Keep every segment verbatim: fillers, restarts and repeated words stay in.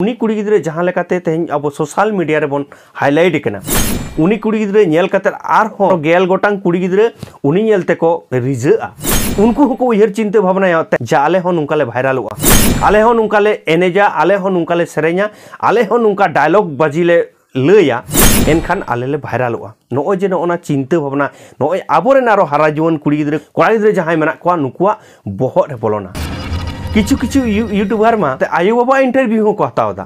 ᱩᱱᱤ ᱠᱩᱲᱤ ᱜᱤᱫᱽᱨᱟᱹ ᱡᱟᱦᱟᱸ ᱞᱮᱠᱟᱛᱮ ᱛᱮᱦᱮᱧ ᱟᱵᱚ ᱥᱳᱥᱟᱞ ᱢᱤᱰᱤᱭᱟ ᱨᱮᱵᱚᱱ ᱦᱟᱭᱞᱟᱭᱤᱴ ᱠᱟᱱᱟ, ᱩᱱᱤ ᱠᱩᱲᱤ ᱜᱤᱫᱽᱨᱟᱹ ᱧᱮᱞ ᱠᱟᱛᱮ ᱟᱨᱦᱚᱸ ᱜᱮᱞ ᱜᱚᱴᱟᱝ ᱠᱩᱲᱤ ᱜᱤᱫᱽᱨᱟᱹ ᱩᱱᱤ ᱧᱮᱞ ᱛᱮᱠᱚ ᱨᱤᱡᱷᱟᱹᱜᱼᱟ᱾ ᱩᱱᱠᱩ ᱦᱚᱸᱠᱚ ᱩᱭᱦᱟᱹᱨ ᱪᱤᱱᱛᱟᱹ ᱵᱷᱟᱵᱽᱱᱟᱭᱟ ᱡᱮ ᱟᱞᱮ ᱦᱚᱸ ᱱᱚᱝᱠᱟ ᱞᱮ ᱵᱷᱟᱭᱨᱟᱞᱚᱜᱼᱟ, ᱟᱞᱮ ᱦᱚᱸ ᱱᱚᱝᱠᱟ ᱞᱮ ᱮᱱᱮᱡᱟ, ᱟᱞᱮ ᱦᱚᱸ ᱱᱚᱝᱠᱟ ᱞᱮ ᱥᱮᱨᱮᱧᱟ, ᱟᱞᱮ ᱦᱚᱸ ᱱᱚᱝᱠᱟ ᱰᱟᱭᱞᱚᱜ ᱵᱟᱡᱤ ᱞᱮ ᱞᱟᱹᱭᱟ, ᱮᱱᱠᱷᱟᱱ ᱟᱞᱮ ᱞᱮ ᱵᱷᱟᱭᱨᱟᱞᱚᱜᱼᱟ᱾ ᱱᱚᱜᱼᱚᱭ ᱡᱮ ᱱᱚᱜᱼᱚ ᱱᱟ ᱪᱤᱱᱛᱟᱹ ᱵᱷᱟᱵᱽᱱᱟ, ᱱᱚᱜᱼᱚᱭ ᱟᱵᱚᱨᱮᱱ ᱟᱨᱚ ᱦᱟᱨᱟ ᱡᱩᱣᱟᱹᱱ ᱠᱩᱲᱤ ᱜᱤᱫᱽᱨᱟᱹ, ᱠᱚᱲᱟ ᱜᱤᱫᱽᱨᱟᱹ ᱡᱟᱦᱟᱸᱭ ᱢᱮᱱᱟᱜ ᱠᱚᱣᱟ, ᱱᱩᱠᱩᱣᱟᱜ ᱵᱚᱦᱚᱜ ᱨᱮ ᱵᱚᱞᱚᱱᱟ᱾ ᱠᱤᱪᱷᱩ ᱠᱤᱪᱷᱩ ᱤᱭᱩ-, ᱤᱭᱩᱴᱩᱵᱟᱨ ᱢᱟ ᱛᱮ ᱟᱭᱳᱼᱵᱟᱵᱟ ᱤᱱᱴᱟᱨᱵᱷᱤᱭᱩ ᱦᱚᱸᱠᱚ ᱦᱟᱛᱟᱣ ᱮᱫᱟ᱾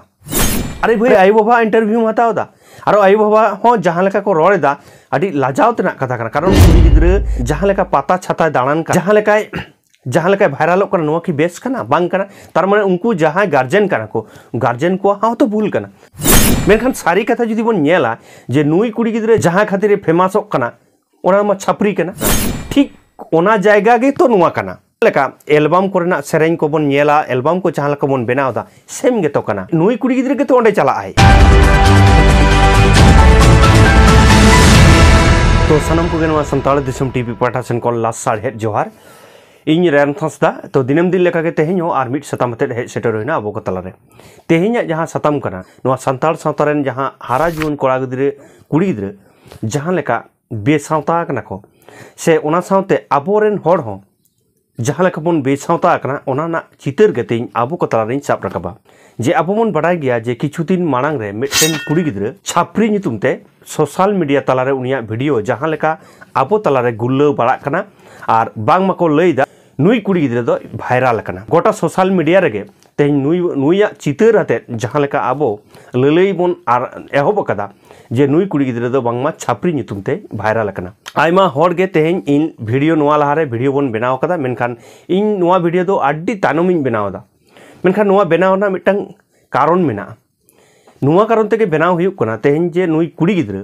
ᱟᱨᱮ ᱵᱷᱟᱹᱭ, ᱟᱭᱳᱼᱵᱟᱵᱟ ᱤᱱᱴᱟᱨᱵᱷᱤᱭᱩᱢ ᱦᱟᱛᱟᱣ ᱮᱫᱟ, ᱟᱨᱚ ᱟᱭᱳᱼᱵᱟᱵᱟ ᱦᱚᱸ ᱡᱟᱦᱟᱸ ᱞᱮᱠᱟ ᱠᱚ ᱨᱚᱲ ᱮᱫᱟ, ᱟᱹᱰᱤ ᱞᱟᱡᱟᱣ ᱛᱮᱱᱟᱜ ᱠᱟᱛᱷᱟ ᱠᱟᱱᱟ᱾ ᱠᱟᱨᱚᱱ ᱠᱩᱲᱤ ᱜᱤᱫᱽᱨᱟᱹ ᱡᱟᱦᱟᱸ ᱞᱮᱠᱟ ᱯᱟᱛᱟ ᱪᱷᱟᱛᱟᱭ ᱫᱟᱬᱟᱱ ᱠᱟᱱᱟ, ᱡᱟᱦᱟᱸ ᱞᱮᱠᱟᱭ ᱡᱟᱦᱟᱸ ᱞᱮᱠᱟᱭ ᱵᱷᱟᱭᱨᱟᱞᱚᱜ ᱠᱟᱱᱟ, ᱱᱚᱣᱟ ᱠᱤ ᱵᱮᱥ ᱠᱟᱱᱟ? ᱵᱟᱝ ᱠᱟᱱᱟ᱾ ᱛᱟᱨ ᱢᱟᱱᱮ ᱩᱱᱠᱩ ᱡᱟᱦᱟᱸᱭ ᱜᱟᱨᱡᱮᱱ ᱠᱟᱱᱟ ᱠᱚ, ᱜᱟᱨᱡᱮᱱ ᱠᱚᱣᱟᱜ ᱦᱚᱸ ᱛᱚ ᱵᱷᱩᱞ ᱠᱟᱱᱟ᱾ ᱢᱮᱱᱠᱷᱟᱱ ᱥᱟᱹᱨᱤ ᱠᱟᱛᱷᱟ ᱡᱩᱫᱤ ᱵᱚᱱ ᱧᱮᱞᱟ ᱡᱮ ᱱᱩᱭ ᱠᱩᱲᱤ ᱜᱤᱫᱽᱨᱟᱹ ᱡᱟᱦᱟᱸ ᱠᱷᱟᱹᱛᱤᱨ ᱮ ᱯᱷᱮᱢᱟᱥᱚᱜ ᱠᱟᱱᱟ, ᱚᱱᱟ ᱢᱟ ᱪᱷᱟᱯᱨᱤ ᱠᱟᱱᱟ᱾ ᱴᱷᱤᱠ ᱚᱱᱟ ᱡᱟᱭᱜᱟ ᱜᱮᱛᱚ ᱱᱚᱣᱟ ᱠᱟᱱᱟ᱾ ᱞᱮᱠᱟ ᱮᱞᱵᱟᱢ ᱠᱚᱨᱮᱱᱟᱜ ᱥᱮᱨᱮᱧ ᱠᱚᱵᱚᱱ ᱧᱮᱞᱟ, ᱮᱞᱵᱟᱢ ᱠᱚ ᱡᱟᱦᱟᱸ ᱞᱮᱠᱟ ᱵᱚᱱ ᱵᱮᱱᱟᱣ ᱮᱫᱟ, ᱥᱮᱢ ᱜᱮᱛᱚ ᱠᱟᱱᱟ᱾ ᱱᱩᱭ ᱠᱩᱲᱤ ᱜᱤᱫᱽᱨᱟᱹ ᱜᱮᱛᱚ ᱚᱸᱰᱮ ᱪᱟᱞᱟᱜ ᱟᱭ᱾ ᱛᱚ ᱥᱟᱱᱟᱢ ᱠᱚᱜᱮ ᱱᱚᱣᱟ ᱥᱟᱱᱛᱟᱲ ᱫᱤᱥᱚᱢ ᱴᱤᱵᱷᱤ ᱯᱟᱦᱴᱟ ᱥᱮᱱ ᱠᱷᱚᱱ ᱞᱟᱥ ᱥᱟᱲᱦᱮᱫ ᱡᱚᱦᱟᱨ᱾ ᱤᱧ ᱨᱮᱱ ᱛᱷᱟᱸᱥᱫᱟ᱾ ᱛᱚ ᱫᱤᱱᱟᱹᱢ ᱫᱤᱱ ᱞᱮᱠᱟᱜᱮ ᱛᱮᱦᱮᱧ ᱦᱚᱸ ᱟᱨ ᱢᱤᱫ ᱥᱟᱛᱟᱢ ᱟᱛᱮᱫ ᱦᱮᱡ ᱥᱮᱴᱮᱨ ᱦᱩᱭᱱᱟ ᱟᱵᱚ ᱠᱚ ᱛᱟᱞᱟᱨᱮ᱾ ᱛᱮᱦᱮᱧᱟᱜ ᱡᱟᱦᱟᱸ ᱥᱟᱛᱟᱢ ᱠᱟᱱᱟ, ᱱᱚᱣᱟ ᱥᱟᱱᱛᱟᱲ ᱥᱟᱶᱛᱟ ᱨᱮᱱ ᱡᱟᱦᱟᱸ ᱦᱟᱨᱟ ᱡᱩᱣᱟᱹᱱ ᱠᱚᱲᱟ ᱜᱤᱫᱽᱨᱟᱹ, ᱠᱩᱲᱤ ᱜᱤᱫᱽᱨᱟᱹ ᱡᱟᱦᱟᱸ ᱞᱮᱠᱟ ᱵᱮᱥᱟᱶᱛᱟ ᱟᱠᱟᱱᱟ ᱠᱚ, ᱥᱮ ᱚᱱᱟ ᱥᱟᱶᱛᱮ ᱟᱵᱚᱨᱮᱱ ᱦᱚᱲ ᱦᱚᱸ ᱡᱟᱦᱟᱸ ᱞᱮᱠᱟ ᱵᱚᱱ ᱵᱮᱥᱟᱶᱛᱟ ᱟᱠᱟᱱᱟ, ᱚᱱᱟ ᱨᱮᱱᱟᱜ ᱪᱤᱛᱟᱹᱨ ᱜᱮ ᱛᱮᱦᱮᱧ ᱟᱵᱚ ᱠᱚ ᱛᱟᱞᱟᱨᱤᱧ ᱥᱟᱵ ᱨᱟᱠᱟᱵᱟ᱾ ᱡᱮ ᱟᱵᱚ ᱵᱚᱱ ᱵᱟᱰᱟᱭ ᱜᱮᱭᱟ ᱡᱮ ᱠᱤᱪᱷᱩ ᱫᱤᱱ ᱢᱟᱲᱟᱝ ᱨᱮ ᱢᱤᱫᱴᱮᱱ ᱠᱩᱲᱤ ᱜᱤᱫᱽᱨᱟᱹ ᱪᱷᱟᱯᱨᱤ ᱧᱩᱛᱩᱢ ᱛᱮ ᱥᱳᱥᱟᱞ ᱢᱤᱰᱤᱭᱟ ᱛᱟᱞᱟᱨᱮ ᱩᱱᱤᱭᱟᱜ ᱵᱷᱤᱰᱤᱭᱳ ᱡᱟᱦᱟᱸ ᱞᱮᱠᱟ ᱟᱵᱚ ᱛᱟᱞᱟᱨᱮ ᱜᱩᱨᱞᱟᱹᱣ ᱵᱟᱲᱟᱜ ᱠᱟᱱᱟ, ᱟᱨ ᱵᱟᱝ ᱢᱟᱠᱚ ᱞᱟᱹᱭ ᱮᱫᱟ ᱱᱩᱭ ᱠᱩᱲᱤ ᱜᱤᱫᱽᱨᱟᱹ ᱫᱚ ᱵᱷᱟᱭᱨᱟᱞ ᱟᱠᱟᱱᱟ᱾ ᱜᱚᱴᱟ ᱥᱳᱥᱟᱞ ᱢᱤᱰᱤᱭᱟ ᱨᱮᱜᱮ ᱛᱮᱦᱮᱧ ᱱᱩᱭ, ᱱᱩᱭᱟᱜ ᱪᱤᱛᱟᱹᱨ ᱟᱛᱮᱫ ᱡᱟᱦᱟᱸ ᱞᱮᱠᱟ ᱟᱵᱚ ᱞᱟᱹᱞᱟᱹᱭ ᱵᱚᱱ ᱟᱨ ᱮᱦᱚᱵ ᱟᱠᱟᱫᱟ ᱡᱮ ᱱᱩᱭ ᱠᱩᱲᱤ ᱜᱤᱫᱽᱨᱟᱹ ᱫᱚ ᱵᱟᱝᱢᱟ ᱪᱷᱟᱯᱨᱤ ᱧᱩᱛᱩᱢ ᱛᱮ ᱵᱷᱟᱭᱨᱟᱞ ᱟᱠᱟᱱᱟ᱾ ᱟᱭᱢᱟ ᱦᱚᱲ ᱜᱮ ᱛᱮᱦᱮᱧ ᱤᱧ ᱵᱷᱤᱰᱤᱭᱳ, ᱱᱚᱣᱟ ᱞᱟᱦᱟᱨᱮ ᱵᱷᱤᱰᱤᱭᱳ ᱵᱚᱱ ᱵᱮᱱᱟᱣ ᱟᱠᱟᱫᱟ, ᱢᱮᱱᱠᱷᱟᱱ ᱤᱧ ᱱᱚᱣᱟ ᱵᱷᱤᱰᱤᱭᱳ ᱫᱚ ᱟᱹᱰᱤ ᱛᱟᱭᱱᱚᱢᱤᱧ ᱵᱮᱱᱟᱣ ᱮᱫᱟ᱾ ᱢᱮᱱᱠᱷᱟᱱ ᱱᱚᱣᱟ ᱵᱮᱱᱟᱣ ᱨᱮᱱᱟᱜ ᱢᱤᱫᱴᱟᱝ ᱠᱟᱨᱚᱱ ᱢᱮᱱᱟᱜᱼᱟ᱾ ᱱᱚᱣᱟ ᱠᱟᱨᱚᱱ ᱛᱮᱜᱮ ᱵᱮᱱᱟᱣ ᱦᱩᱭᱩᱜ ᱠᱟᱱᱟ ᱛᱮᱦᱮᱧ ᱡᱮ ᱱᱩᱭ ᱠᱩᱲᱤ ᱜᱤᱫᱽᱨᱟᱹ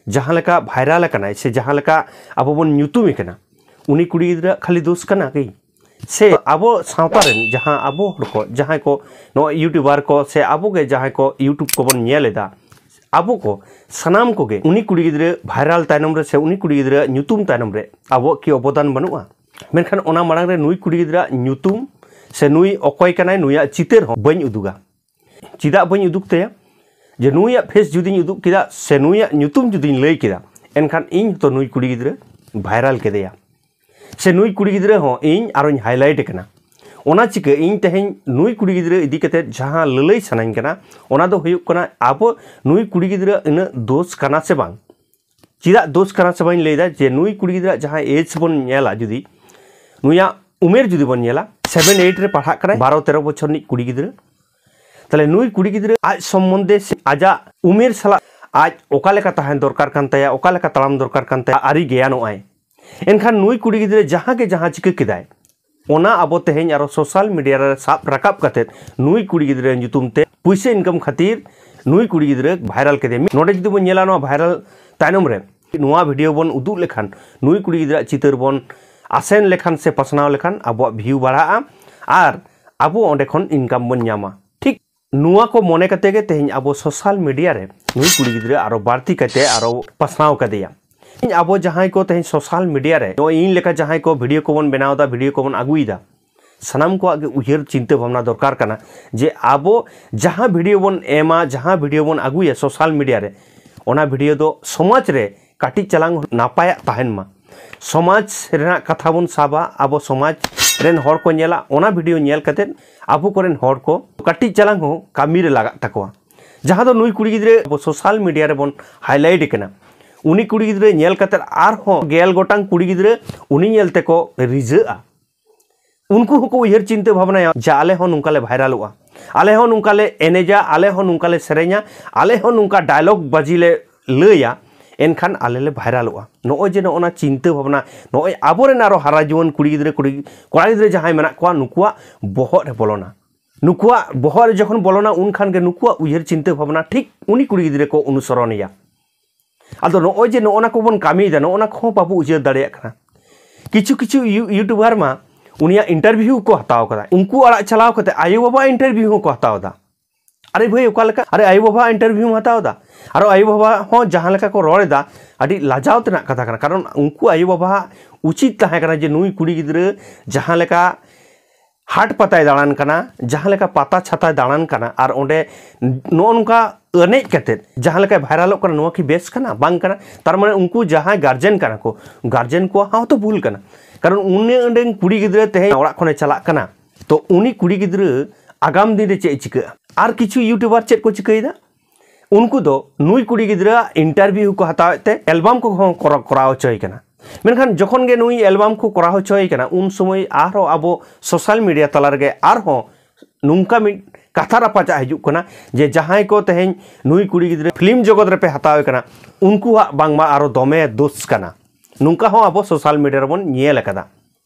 ᱡᱟᱦᱟᱸ ᱞᱮᱠᱟ ᱵᱷᱟᱭᱨᱟᱞ ᱟᱠᱟᱱᱟᱭ ᱥᱮ ᱡᱟᱦᱟᱸ ᱞᱮᱠᱟ ᱟᱵᱚ ᱵᱚᱱ ᱧᱩᱛᱩᱢᱮ ᱠᱟᱱᱟ, ᱩᱱᱤ ᱠᱩᱲᱤ ᱜᱤᱫᱽᱨᱟᱹᱣᱟᱜ ᱠᱷᱟᱹᱞᱤ ᱫᱳᱥ ᱠᱟᱱᱟ ᱠᱤ? ᱥᱮ ᱟᱵᱚ ᱥᱟᱶᱛᱟ ᱨᱮᱱ ᱡᱟᱦᱟᱸ ᱟᱵᱚ ᱦᱚᱲ ᱠᱚ, ᱡᱟᱦᱟᱸᱭ ᱠᱚ ᱱᱚᱣᱟ ᱤᱭᱩᱴᱩᱵᱟᱨ ᱠᱚ ᱥᱮ ᱟᱵᱚ ᱜᱮ ᱡᱟᱦᱟᱸᱭ ᱠᱚ ᱤᱭᱩᱴᱩᱵᱽ ᱠᱚᱵᱚᱱ ᱧᱮᱞ ᱮᱫᱟ, ᱟᱵᱚ ᱠᱚ ᱥᱟᱱᱟᱢ ᱠᱚᱜᱮ ᱩᱱᱤ ᱠᱩᱲᱤ ᱜᱤᱫᱽᱨᱟᱹ ᱵᱷᱟᱭᱨᱟᱞ ᱛᱟᱭᱱᱚᱢ ᱨᱮ ᱥᱮ ᱩᱱᱤ ᱠᱩᱲᱤ ᱜᱤᱫᱽᱨᱟᱹᱣᱟᱜ ᱧᱩᱛᱩᱢ ᱛᱟᱭᱱᱚᱢ ᱨᱮ ᱟᱵᱚᱣᱟᱜ ᱠᱤ ᱚᱵᱚᱫᱟᱱ ᱵᱟᱹᱱᱩᱜᱼᱟ? ᱢᱮᱱᱠᱷᱟᱱ ᱚᱱᱟ ᱢᱟᱲᱟᱝ ᱨᱮ ᱱᱩᱭ ᱠᱩᱲᱤ ᱜᱤᱫᱽᱨᱟᱹᱣᱟᱜ ᱧᱩᱛᱩᱢ ᱥᱮ ᱱᱩᱭ ᱚᱠᱚᱭ ᱠᱟᱱᱟᱭ, ᱱᱩᱭᱟᱜ ᱪᱤᱛᱟᱹᱨ ᱦᱚᱸ ᱵᱟᱹᱧ ᱩᱫᱩᱜᱟ᱾ ᱪᱮᱫᱟᱜ ᱵᱟᱹᱧ ᱩᱫᱩᱜ ᱛᱟᱭᱟ? ᱡᱮ ᱱᱩᱭᱟᱜ ᱯᱷᱮᱥ ᱡᱩᱫᱤᱧ ᱩᱫᱩᱜ ᱠᱮᱫᱟ ᱥᱮ ᱱᱩᱭᱟᱜ ᱧᱩᱛᱩᱢ ᱡᱩᱫᱤᱧ ᱞᱟᱹᱭ ᱠᱮᱫᱟ, ᱮᱱᱠᱷᱟᱱ ᱤᱧ ᱦᱚᱸᱛᱚ ᱱᱩᱭ ᱠᱩᱲᱤ ᱜᱤᱫᱽᱨᱟᱹ ᱵᱷᱟᱭᱨᱟᱞ ᱠᱮᱫᱮᱭᱟ, ᱥᱮ ᱱᱩᱭ ᱠᱩᱲᱤ ᱜᱤᱫᱽᱨᱟᱹ ᱦᱚᱸ ᱤᱧ ᱟᱨᱚᱧ ᱦᱟᱭᱞᱟᱭᱤᱴ ᱮ ᱠᱟᱱᱟ᱾ ᱚᱱᱟ ᱪᱤᱠᱟᱹ ᱤᱧ ᱛᱮᱦᱮᱧ ᱱᱩᱭ ᱠᱩᱲᱤ ᱜᱤᱫᱽᱨᱟᱹ ᱤᱫᱤ ᱠᱟᱛᱮ ᱡᱟᱦᱟᱸ ᱞᱟᱹᱞᱟᱹᱭ ᱥᱟᱱᱟᱧ ᱠᱟᱱᱟ, ᱚᱱᱟ ᱫᱚ ᱦᱩᱭᱩᱜ ᱠᱟᱱᱟ ᱟᱵᱚ ᱱᱩᱭ ᱠᱩᱲᱤ ᱜᱤᱫᱽᱨᱟᱹ ᱩᱱᱟᱹᱜ ᱫᱳᱥ ᱠᱟᱱᱟ ᱥᱮ ᱵᱟᱝ? ᱪᱮᱫᱟᱜ ᱫᱳᱥ ᱠᱟᱱᱟ ᱥᱮ ᱵᱟᱹᱧ ᱞᱟᱹᱭᱫᱟ, ᱡᱮ ᱱᱩᱭ ᱠᱩᱲᱤ ᱜᱤᱫᱽᱨᱟᱹ ᱡᱟᱦᱟᱸ ᱮᱡᱽ ᱵᱚᱱ ᱧᱮᱞᱟ, ᱡᱩᱫᱤ ᱱᱩᱭᱟᱜ ᱩᱢᱮᱨ ᱡᱩᱫᱤ ᱵᱚᱱ ᱧᱮᱞᱟ, ᱥᱮᱵᱷᱮᱱ ᱮᱭᱤᱴ ᱨᱮ ᱯᱟᱲᱦᱟᱜ ᱠᱟᱱᱟᱭ, ᱵᱟᱨᱚ ᱛᱮᱨᱚ ᱵᱚᱪᱷᱚᱨ ᱨᱤᱱᱤᱡ ᱠᱩᱲᱤ ᱜᱤᱫᱽᱨᱟᱹ, ᱛᱟᱦᱞᱮ ᱱᱩᱭ ᱠᱩᱲᱤ ᱜᱤᱫᱽᱨᱟᱹ ᱟᱡ ᱥᱚᱢᱵᱚᱱᱫᱷᱮ ᱥᱮ ᱟᱡᱟᱜ ᱩᱢᱮᱨ ᱥᱟᱞᱟᱜ ᱟᱡ ᱚᱠᱟ ᱞᱮᱠᱟ ᱛᱟᱦᱮᱱ ᱫᱚᱨᱠᱟᱨ ᱠᱟᱱ ᱛᱟᱭᱟ, ᱚᱠᱟ ᱞᱮᱠᱟ ᱛᱟᱲᱟᱢ ᱫᱚᱨᱠᱟᱨ ᱠᱟᱱ ᱛᱟᱭᱟ, ᱟᱹᱨᱤ ᱜᱮᱭᱟᱱᱚᱜ ᱟᱭ᱾ ᱮᱱᱠᱷᱟᱱ ᱱᱩᱭ ᱠᱩᱲᱤ ᱜᱤᱫᱽᱨᱟᱹ ᱡᱟᱦᱟᱸ ᱜᱮ ᱡᱟᱦᱟᱸ ᱪᱤᱠᱟᱹ ᱠᱮᱫᱟᱭ, ᱚᱱᱟ ᱟᱵᱚ ᱛᱮᱦᱮᱧ ᱟᱨᱚ ᱥᱳᱥᱟᱞ ᱢᱤᱰᱤᱭᱟ ᱨᱮ ᱥᱟᱵ ᱨᱟᱠᱟᱵ ᱠᱟᱛᱮᱫ ᱱᱩᱭ ᱠᱩᱲᱤ ᱜᱤᱫᱽᱨᱟᱹ ᱧᱩᱛᱩᱢ ᱛᱮ ᱯᱩᱭᱥᱟᱹ ᱤᱱᱠᱟᱢ ᱠᱷᱟᱹᱛᱤᱨ ᱱᱩᱭ ᱠᱩᱲᱤ ᱜᱤᱫᱽᱨᱟᱹ ᱵᱷᱟᱭᱨᱟᱞ ᱠᱮᱫᱮᱭᱟ᱾ ᱱᱚᱰᱮ ᱡᱩᱫᱤ ᱵᱚᱱ ᱧᱮᱞᱟ, ᱱᱚᱣᱟ ᱵᱷᱟᱭᱨᱟᱞ ᱛᱟᱭᱱᱚᱢ ᱨᱮ ᱱᱚᱣᱟ ᱵᱷᱤᱰᱤᱭᱳ ᱵᱚᱱ ᱩᱫᱩᱜ ᱞᱮᱠᱷᱟᱱ, ᱱᱩᱭ ᱠᱩᱲᱤ ᱜᱤᱫᱽᱨᱟᱹᱣᱟᱜ ᱪᱤᱛᱟᱹᱨ ᱵᱚᱱ ᱟᱥᱮᱱ ᱞᱮᱠᱷᱟᱱ ᱥᱮ ᱯᱟᱥᱱᱟᱣ ᱞᱮᱠᱷᱟᱱ, ᱟᱵᱚᱣᱟᱜ ᱵᱷᱤᱭᱩ ᱵᱟᱲᱦᱟᱜᱼᱟ ᱟᱨ ᱟᱵᱚ ᱚᱸᱰᱮ ᱠᱷᱚᱱ ᱤᱱᱠᱟᱢ ᱵᱚᱱ ᱧᱟᱢᱟ᱾ ᱴᱷᱤᱠ ᱱᱚᱣᱟ ᱠᱚ ᱢᱚᱱᱮ ᱠᱟᱛᱮ ᱜᱮ ᱛᱮᱦᱮᱧ ᱟᱵᱚ ᱥᱳᱥᱟᱞ ᱢᱤᱰᱤᱭᱟ ᱨᱮ ᱱᱩᱭ ᱠᱩᱲᱤ ᱜᱤᱫᱽᱨᱟᱹ ᱟᱨᱚ ᱵᱟᱹᱲᱛᱤ ᱠᱟᱭᱛᱮ ᱟᱨᱚ ᱯᱟᱥᱱᱟᱣ ᱠᱟᱫᱮᱭᱟ᱾ ᱛᱮᱦᱮᱧ ᱟᱵᱚ ᱡᱟᱦᱟᱸᱭ ᱠᱚ ᱛᱮᱦᱮᱧ ᱥᱳᱥᱟᱞ ᱢᱤᱰᱤᱭᱟ ᱨᱮ, ᱱᱚᱜᱼᱚᱭ ᱤᱧ ᱞᱮᱠᱟ ᱡᱟᱦᱟᱸᱭ ᱠᱚ ᱵᱷᱤᱰᱤᱭᱳ ᱠᱚᱵᱚᱱ ᱵᱮᱱᱟᱣ ᱮᱫᱟ, ᱵᱷᱤᱰᱤᱭᱳ ᱠᱚᱵᱚᱱ ᱟᱹᱜᱩᱭᱮᱫᱟ, ᱥᱟᱱᱟᱢ ᱠᱚᱣᱟᱜ ᱜᱮ ᱩᱭᱦᱟᱹᱨ ᱪᱤᱱᱛᱟᱹ ᱵᱷᱟᱵᱽᱱᱟ ᱫᱚᱨᱠᱟᱨ ᱠᱟᱱᱟ ᱡᱮ ᱟᱵᱚ ᱡᱟᱦᱟᱸ ᱵᱷᱤᱰᱤᱭᱳ ᱵᱚᱱ ᱮᱢᱟ, ᱡᱟᱦᱟᱸ ᱵᱷᱤᱰᱤᱭᱳ ᱵᱚᱱ ᱟᱹᱜᱩᱭᱟ ᱥᱳᱥᱟᱞ ᱢᱤᱰᱤᱭᱟ ᱨᱮ, ᱚᱱᱟ ᱵᱷᱤᱰᱤᱭᱳ ᱫᱚ ᱥᱚᱢᱟᱡᱽ ᱨᱮ ᱠᱟᱹᱴᱤᱡ ᱪᱟᱞᱟᱝ ᱱᱟᱯᱟᱭᱟᱜ ᱛᱟᱦᱮᱱ ᱢᱟ᱾ ᱥᱚᱢᱟᱡᱽ ᱨᱮᱱᱟᱜ ᱠᱟᱛᱷᱟ ᱵᱚᱱ ᱥᱟᱵᱟ, ᱟᱵᱚ ᱥᱚᱢᱟᱡᱽ ᱨᱮᱱ ᱦᱚᱲ ᱠᱚ ᱧᱮᱞᱟ, ᱚᱱᱟ ᱵᱷᱤᱰᱤᱭᱳ ᱧᱮᱞ ᱠᱟᱛᱮᱫ ᱟᱵᱚ ᱠᱚᱨᱮᱱ ᱦᱚᱲ ᱠᱚ ᱠᱟᱹᱴᱤᱡ ᱪᱟᱞᱟᱝ ᱦᱚᱸ ᱠᱟᱹᱢᱤ ᱨᱮ ᱞᱟᱜᱟᱜ ᱛᱟᱠᱚᱣᱟ᱾ ᱡᱟᱦᱟᱸ ᱫᱚ ᱱᱩᱭ ᱠᱩᱲᱤ ᱜᱤᱫᱽᱨᱟᱹ ᱟᱵᱚ ᱥᱳᱥᱟᱞ ᱢᱤᱰᱤᱭᱟ ᱨᱮᱵᱚᱱ ᱦᱟᱭᱞᱟᱭᱤᱴ ᱠᱟᱱᱟ, ᱩᱱᱤ ᱠᱩᱲᱤ ᱜᱤᱫᱽᱨᱟᱹ ᱧᱮᱞ ᱠᱟᱛᱮᱫ ᱟᱨᱦᱚᱸ ᱜᱮᱞ ᱜᱚᱴᱟᱝ ᱠᱩᱲᱤ ᱜᱤᱫᱽᱨᱟᱹ ᱩᱱᱤ ᱧᱮᱞ ᱛᱮᱠᱚ ᱨᱤᱡᱷᱟᱹᱜᱼᱟ᱾ ᱩᱱᱠᱩ ᱦᱚᱸᱠᱚ ᱩᱭᱦᱟᱹᱨ ᱪᱤᱱᱛᱟᱹ ᱵᱷᱟᱵᱽᱱᱟᱭᱟ ᱡᱮ ᱟᱞᱮ ᱦᱚᱸ ᱱᱚᱝᱠᱟ ᱞᱮ ᱵᱷᱟᱭᱨᱟᱞᱚᱜᱼᱟ, ᱟᱞᱮ ᱦᱚᱸ ᱱᱚᱝᱠᱟ ᱞᱮ ᱮᱱᱮᱡᱟ, ᱟᱞᱮ ᱦᱚᱸ ᱱᱚᱝᱠᱟ ᱞᱮ ᱥᱮᱨᱮᱧᱟ, ᱟᱞᱮ ᱦᱚᱸ ᱱᱚᱝᱠᱟ ᱰᱟᱭᱞᱚᱜᱽ ᱵᱟᱡᱤ ᱞᱮ ᱞᱟᱹᱭᱟ, ᱮᱱᱠᱷᱟᱱ ᱟᱞᱮ ᱞᱮ ᱵᱷᱟᱭᱨᱟᱞᱚᱜᱼᱟ᱾ ᱱᱚᱜᱼᱚᱭ ᱡᱮ ᱱᱚᱜᱼᱚ ᱱᱟ ᱪᱤᱱᱛᱟᱹ ᱵᱷᱟᱵᱽᱱᱟ, ᱱᱚᱜᱼᱚᱭ ᱟᱵᱚᱨᱮᱱ ᱟᱨᱚ ᱦᱟᱨᱟ ᱡᱩᱣᱟᱹᱱ ᱠᱩᱲᱤ ᱜᱤᱫᱽᱨᱟᱹ, ᱠᱩᱲᱤ, ᱠᱚᱲᱟ ᱜᱤᱫᱽᱨᱟᱹ ᱡᱟᱦᱟᱸᱭ ᱢᱮᱱᱟᱜ ᱠᱚᱣᱟ, ᱱᱩᱠᱩᱣᱟᱜ ᱵᱚᱦᱚᱜ ᱨᱮ ᱵᱚᱞᱚᱱᱟ᱾ ᱱᱩᱠᱩᱣᱟᱜ ᱵᱚᱦᱚᱜ ᱨᱮ ᱡᱚᱠᱷᱚᱱ ᱵᱚᱞᱚᱱᱟ, ᱩᱱ ᱠᱷᱟᱱ ᱜᱮ ᱱᱩᱠᱩᱣᱟᱜ ᱩᱭᱦᱟᱹᱨ ᱪᱤᱱᱛᱟᱹ ᱵᱷᱟᱵᱽᱱᱟ ᱴᱷᱤᱠ ᱩᱱᱤ ᱠᱩᱲᱤ ᱜᱤᱫᱽᱨᱟᱹ ᱠᱚ ᱚᱱᱩᱥᱚᱨᱚᱱᱮᱭᱟ᱾ ᱟᱫᱚ ᱱᱚᱜᱼᱚᱭ ᱡᱮ ᱱᱚᱜᱼᱚ ᱱᱟ ᱠᱚᱵᱚᱱ ᱠᱟᱹᱢᱤᱭᱮᱫᱟ, ᱱᱚᱜᱼᱚ ᱱᱟ ᱠᱚᱦᱚᱸ ᱵᱟᱵᱚ ᱩᱭᱦᱟᱹᱨ ᱫᱟᱲᱮᱭᱟᱜ ᱠᱟᱱᱟ᱾ ᱠᱤᱪᱷᱩ ᱠᱤᱪᱷᱩ ᱤᱭᱩ-, ᱭᱩᱴᱩᱵᱟᱨ ᱢᱟ ᱩᱱᱤᱭᱟᱜ ᱤᱱᱴᱟᱨᱵᱷᱤᱭᱩ ᱠᱚ ᱦᱟᱛᱟᱣ ᱠᱟᱫᱟ, ᱩᱱᱠᱩ ᱟᱲᱟᱜ ᱪᱟᱞᱟᱣ ᱠᱟᱛᱮ ᱟᱭᱳᱼᱵᱟᱵᱟ ᱤᱱᱴᱟᱨᱵᱷᱤᱭᱩ ᱦᱚᱸᱠᱚ ᱦᱟᱛᱟᱣ ᱮᱫᱟ᱾ ᱟᱨᱮ ᱵᱷᱟᱹᱭ, ᱚᱠᱟ ᱞᱮᱠᱟ? ᱟᱨᱮ ᱟᱭᱳᱼᱵᱟᱵᱟ ᱤᱱᱴᱟᱨᱵᱷᱤᱭᱩᱢ ᱦᱟᱛᱟᱣ ᱮᱫᱟ, ᱟᱨᱚ ᱟᱭᱳᱼᱵᱟᱵᱟ ᱦᱚᱸ ᱡᱟᱦᱟᱸ ᱞᱮᱠᱟ ᱠᱚ ᱨᱚᱲ ᱮᱫᱟ, ᱟᱹᱰᱤ ᱞᱟᱡᱟᱣ ᱛᱮᱱᱟᱜ ᱠᱟᱛᱷᱟ ᱠᱟᱱᱟ᱾ ᱠᱟᱨᱚᱱ ᱩᱱᱠᱩ ᱟᱭᱳᱼᱵᱟᱵᱟᱣᱟᱜ ᱩᱪᱤᱛ ᱛᱟᱦᱮᱸ ᱠᱟᱱᱟ ᱡᱮ ᱱᱩᱭ ᱠᱩᱲᱤ ᱜᱤᱫᱽᱨᱟᱹ ᱡᱟᱦᱟᱸ ᱞᱮᱠᱟ ᱦᱟᱴ ᱯᱟᱛᱟᱭ ᱫᱟᱬᱟᱱ ᱠᱟᱱᱟ, ᱡᱟᱦᱟᱸ ᱞᱮᱠᱟ ᱯᱟᱛᱟ ᱪᱷᱟᱛᱟᱭ ᱫᱟᱬᱟᱱ ᱠᱟᱱᱟ, ᱟᱨ ᱚᱸᱰᱮ ᱱᱚᱜᱼᱚ ᱱᱚᱝᱠᱟ ᱮᱱᱮᱡ ᱠᱟᱛᱮᱫ ᱡᱟᱦᱟᱸ ᱞᱮᱠᱟᱭ ᱵᱷᱟᱭᱨᱟᱞᱚᱜ ᱠᱟᱱᱟ, ᱱᱚᱣᱟ ᱠᱤ ᱵᱮᱥ ᱠᱟᱱᱟ? ᱵᱟᱝ ᱠᱟᱱᱟ᱾ ᱛᱟᱨ ᱢᱟᱱᱮ ᱩᱱᱠᱩ ᱡᱟᱦᱟᱸᱭ ᱜᱟᱨᱡᱮᱱ ᱠᱟᱱᱟ ᱠᱚ, ᱜᱟᱨᱡᱮᱱ ᱠᱚᱣᱟᱜ ᱦᱚᱸ ᱛᱚ ᱵᱷᱩᱞ ᱠᱟᱱᱟ᱾ ᱠᱟᱨᱚᱱ ᱩᱱᱤ ᱚᱸᱰᱮᱱ ᱠᱩᱲᱤ ᱜᱤᱫᱽᱨᱟᱹ ᱛᱮᱦᱮᱧ ᱚᱲᱟᱜ ᱠᱷᱚᱱᱮ ᱪᱟᱞᱟᱜ ᱠᱟᱱᱟ, ᱛᱚ ᱩᱱᱤ ᱠᱩᱲᱤ ᱜᱤᱫᱽᱨᱟᱹ ᱟᱜᱟᱢ ᱫᱤᱱ ᱨᱮ ᱪᱮᱫ ᱮ ᱪᱤᱠᱟᱹᱜᱼᱟ? ᱟᱨ ᱠᱤᱪᱷᱩ ᱤᱭᱩᱴᱩᱵᱟᱨ ᱪᱮᱫ ᱠᱚ ᱪᱤᱠᱟᱹᱭᱮᱫᱟ? ᱩᱱᱠᱩ ᱫᱚ ᱱᱩᱭ ᱠᱩᱲᱤ ᱜᱤᱫᱽᱨᱟᱹᱣᱟᱜ ᱤᱱᱴᱟᱨᱵᱷᱤᱭᱩ ᱠᱚ ᱦᱟᱛᱟᱣᱮᱫ ᱛᱮ ᱮᱞᱵᱟᱢ ᱠᱚᱦᱚᱸ ᱠᱚᱨᱟᱣ ᱠᱚᱨᱟᱣ ᱦᱚᱪᱚᱭᱮ ᱠᱟᱱᱟ᱾ ᱢᱮᱱᱠᱷᱟᱱ ᱡᱚᱠᱷᱚᱱ ᱜᱮ ᱱᱩᱭ ᱮᱞᱵᱟᱢ ᱠᱚ ᱠᱚᱨᱟᱣ ᱦᱚᱪᱚᱭᱮ ᱠᱟᱱᱟ, ᱩᱱ ᱥᱚᱢᱚᱭ ᱟᱨᱦᱚᱸ ᱟᱵᱚ ᱥᱳᱥᱟᱞ ᱢᱤᱰᱤᱭᱟ ᱛᱟᱞᱟ ᱨᱮᱜᱮ ᱟᱨᱦᱚᱸ ᱱᱚᱝᱠᱟ ᱢᱤᱫ ᱠᱟᱛᱷᱟ ᱨᱟᱯᱟᱪᱟᱜ ᱦᱤᱡᱩᱜ ᱠᱟᱱᱟ ᱡᱮ ᱡᱟᱦᱟᱸᱭ ᱠᱚ ᱛᱮᱦᱮᱧ ᱱᱩᱭ ᱠᱩᱲᱤ ᱜᱤᱫᱽᱨᱟᱹ ᱯᱷᱤᱞᱢ ᱡᱚᱜᱚᱛ ᱨᱮᱯᱮ ᱦᱟᱛᱟᱣᱮ ᱠᱟᱱᱟ, ᱩᱱᱠᱩᱣᱟᱜ ᱵᱟᱝᱢᱟ ᱟᱨᱚ ᱫᱚᱢᱮ ᱫᱳᱥ ᱠᱟᱱᱟ᱾ ᱱᱚᱝᱠᱟ ᱦᱚᱸ ᱟᱵᱚ ᱥᱳᱥᱟᱞ ᱢᱤᱰᱤᱭᱟ ᱨᱮᱵᱚᱱ ᱧᱮᱞ ᱟᱠᱟᱫᱟ᱾